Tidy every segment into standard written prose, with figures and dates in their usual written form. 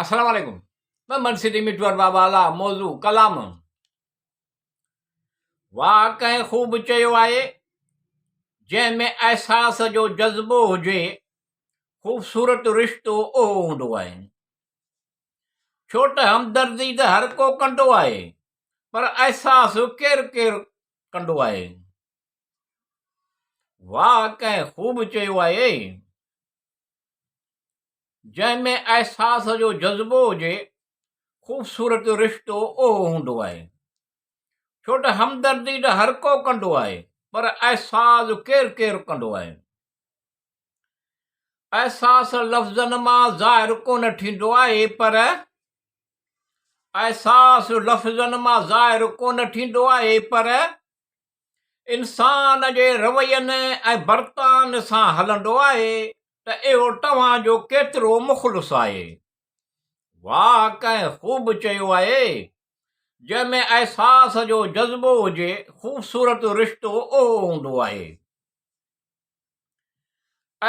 السلام عليڪم ممن سٽي مٺو ارباب اعليٰ موضوع ڪلام واهه ڪنهن خوب چيو آهي جنهن ۾ احساس جو جذبو هجي خوبصورت رشتو اهو هوندو آهي ڇو ته همدردي ته هر ڪو ڪندو آهي پر احساس ڪير ڪير ڪندو آهي واهه ڪنهن خوب چيو آهي جنهن ۾ احساس جو جذبو هجي، خوبصورت رشتو اهو هوندو آهي. ڇو ته همدردي ته هر ڪو ڪندو آهي، پر احساس ڪير ڪير ڪندو آهي. احساس لفظن مان ظاهر ڪونه ٿيندو آهي، پر احساس لفظن مان ظاهر ڪونه ٿيندو آهي، پر انسان جي روين ۽ برتان سان هلندو آهي ته اهو توهان جو ڪيترو مخلص آهي. واهه ڪنهن خوب چيو آهي، جنهن ۾ احساس جو جذبو هجي خوبصورت رشتو اهو هوندو آهي.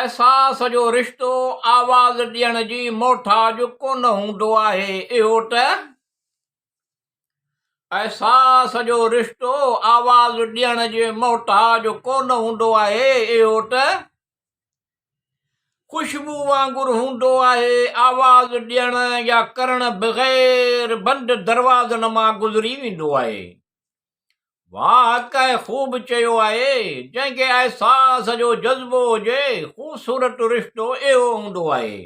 احساس جو رشتو آواز ڏيڻ جي محتاج ڪونه هوندو آهي، اهو ته احساس جو رشتو آواز ڏيڻ جي محتاج ڪونه هوندو آهي، اهو ته خوشبو وانگر هوندو آهي، آواز ڏيڻ يا ڪرڻ بغير بند دروازن مان گذري ويندو آهي. واهه ڪنهن خوب چيو آهي، جنهن کي احساس جو جذبو هجي، خوبصورت رشتو اهو هوندو آهي.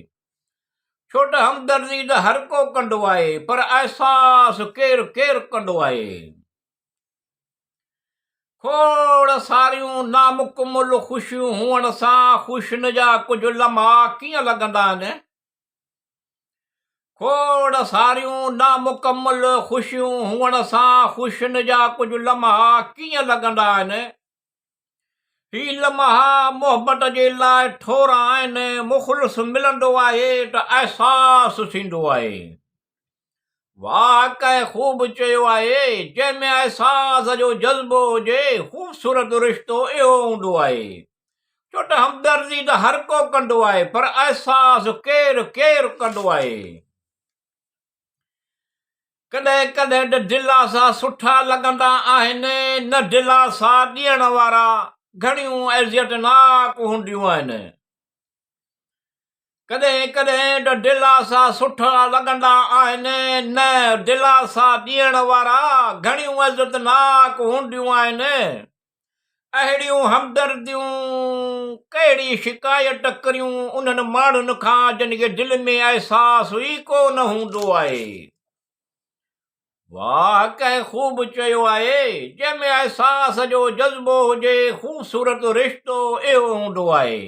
ڇو ته همدردي ته هر ڪو ڪندو آهي پر احساس ڪير ڪير ڪندو آهي. کوڙ ساريون نامڪمل خوشيون هئڻ سان خوشين جا ڪجهه لمحا ڪيئن لڳندا آهن؟ کوڙ ساريون نامڪمل خوشيون هئڻ سان خوشين جا ڪجهه لمحا ڪيئن لڳندا آهن؟ هي لمحا محبت جي لاء ٿورا آهن، مخلص ملندو آهي ته احساس ٿيندو آهي. واهه ڪنهن خوب چيو آهي، جنهن ۾ احساس جو جذبو هجي، خوبصورت رشتو اهو هوندو آهي. ڇو ته همدردي ته هر ڪو ڪندو آهي پر احساس ڪير ڪير ڪندو آهي. ڪڏهن ڪڏهن ته دلاسا سٺا لڳندا آهن، نه دلاسا ڏيڻ وارا گهڻيون اذيتناڪ هونديون آهن. ڪڏهن ڪڏهن ته دلاسا سٺا لڳندا آهن، نه دلاسا ڏيڻ وارا گهڻيون اذيتناڪ هونديون آهن. اهڙيون همدرديون ڪهڙي شڪايت ڪريون انهن ماڻهن کان جن کي دل ۾ احساس ئي ڪو نه هوندو آهي. واهه ڪنهن خوب چيو آهي، جنهن ۾ احساس جو جذبو هجي خوبصورت رشتو اهو هوندو آهي.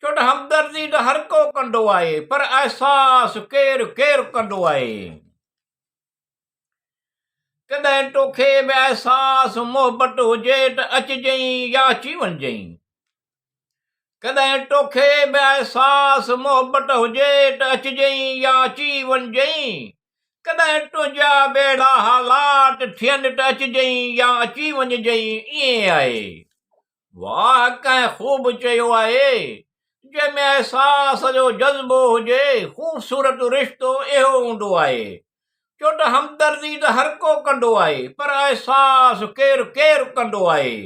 ڇو ته همدردي ته هر ڪو ڪندو آهي پر احساس ڪير ڪير ڪندو آهي. ڪڏهن توکي به احساس محبت هجي ته اچجئين يا اچي وڃجئين. ڪڏهن توکي به احساس محبت هجي ته اچجئين يا اچي وڃجئين. ڪڏهن تنهنجا به اهڙا حالات ٿين ته اچجئين يا اچي وڃجئين ائين آهي. واهه ڪنهن خوب چيو آهي، جنهن ۾ احساس جو جذبو هجي، خوبصورت رشتو اهو هوندو آهي. ڇو ته همدردي ته هر ڪو ڪندو آهي، پر احساس ڪير ڪير ڪندو آهي.